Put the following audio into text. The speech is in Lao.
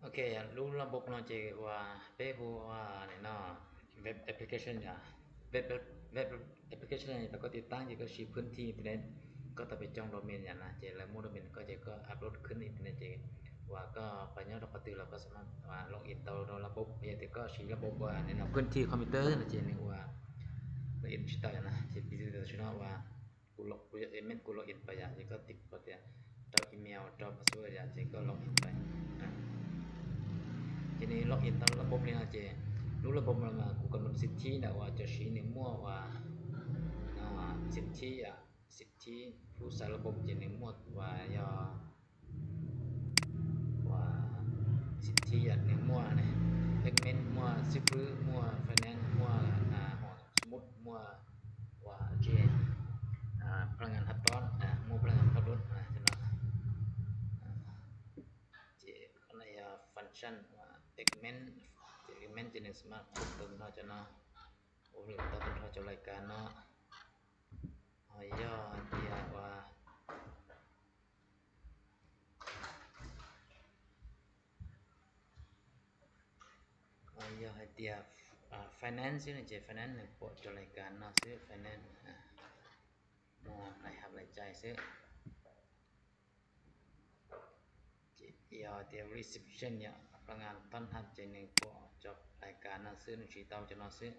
ໂອເຄ ຮູ້ລະບົບເນາະ ເຈວ່າເປຮູ້ວ່ານີ້ເນາະ ເວັບແອັບພລິເຄຊັນ ເວັບ ເວັບແອັບພລິເຄຊັນ ແລ້ວກໍຕິດຕັ້ງ ເຈກໍຊີ້ພື້ນທີ່ອິນເຕີເນັດ ກໍຕ້ອງໄປຈ້ອງໂດເມນຫຍັງນະ ເຈແລ້ວໝູ່ໂດເມນກໍ ເຈກໍອັບໂຫຼດຂຶ້ນອິນເຕີເນັດ ເຈວ່າກໍໄປຍ້ອນເຮົາກະຕື່ນ ເຮົາກໍສາມາດວ່າລັອກອິນຕໍ່ລະບົບ ເຈກໍຊີ້ລະບົບວ່ານີ້ເນາະ ພື້ນທີ່ຄອມພິວເຕີນະ ເຈນີ້ວ່າລັອກອິນດິຈິຕອນນະ ເຈດິຈິຕອນນະ ວ່າ ກູລັອກອິນ ເອເມັນ ກູລັອກອິນໄປອະ ເຈກໍຕິກ ເຈົ້າອີເມວ ເຈົ້າພາສເວີດອະ ເຈກໍລັອກອິນໄປ ທີນີ້ລັອກອິນຕາມລະບົບນີ້ນະ ເຈ ຮູ້ລະບົບມັນມາ ກູກຳນົດສິດທິນະ ວ່າຈະຊີ້ໃນໝວດວ່າ ອາ ສິດທິອະ ສິດທິຜູ້ໃຊ້ລະບົບ ເຈ ໃນໝວດວ່າ ວ່າສິດທິອະ ໃນໝວດແອັດມິນ ໝວດຊິບເປີ ໝວດໄຟແນນ ໝວດ ອາ ຫໍ ສະໝຸດ ໝວດວ່າເຈ ອາ ພະນັກງານຮັບຕ້ອນ ອາ ໝວດພະນັກງານຂັບລົດ ອາ ເນາະ ເຈ ອັນໃດ ອາ ຟັງຊັນ ວ່າແອັດມິນ ເຈ ແອັດມິນ ເຈ ນີ້ສາມາດເພີ່ມເຕີມເນາະ ເຈົ້າເນາະ ໂອເຄ ຕໍ່ໄປເຮົາຈະລາຍການເນາະ ເຮົາຫຍໍ້ໃຫ້ເຕີຍວ່າ ເຮົາຫຍໍ້ໃຫ້ເຕີຍ ອາ ໄຟແນນ ຊື່ນີ້ ເຈ ໄຟແນນ ນີ້ ພວກເຈົ້າລາຍການເນາະ ຊື່ໄຟແນນ ອາ ໝວດລາຍຮັບລາຍຈ່າຍ ຊື່ ເຈ ເອີ ເຕີຍ ຣີເຊັບຊັນ ເນາະ ພະນັກງານຕ້ອນຮັບ ເຈ ນີ້ ພວກເຈົ້າລາຍການເນາະ ຊື່ ຊີ້ຕາມເຈົ້າເນາະ ຊື່